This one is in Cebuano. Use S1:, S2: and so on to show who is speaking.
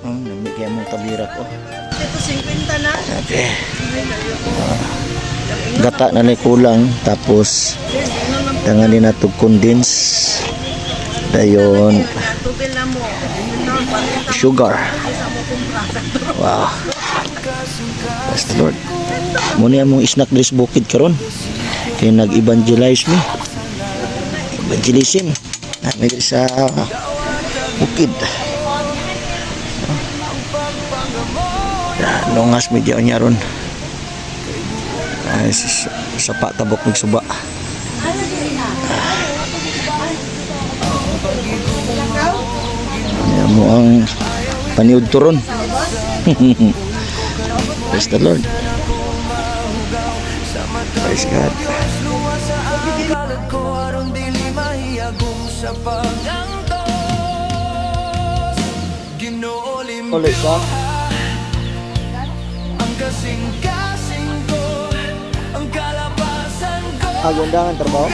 S1: Lami kaya mong tabirak oh.
S2: Ito 50 na.
S1: Okay. Gata na lang kulang, tapos tangan din nato condense. Dayon
S2: Tubel na mo.
S1: Sugar. Wow. Bless the Lord. Muna among snack diri sa bukid karon. Kay nag-evangelize mi. Evangelism. Na mi diri sa bukid. Ya, lungas mi diyan niya ron. Ay, sa tabok mig suba. Ya mo ang paniud turon. Praise the Lord. Praise God.
S3: Kalag ko aron dili mahiyagong sa pag-antos. Ginoo,
S1: Ulit ka?
S3: ang kasing-kasing ko, ang kalabasan ko.
S1: Ah, undangan trabaho?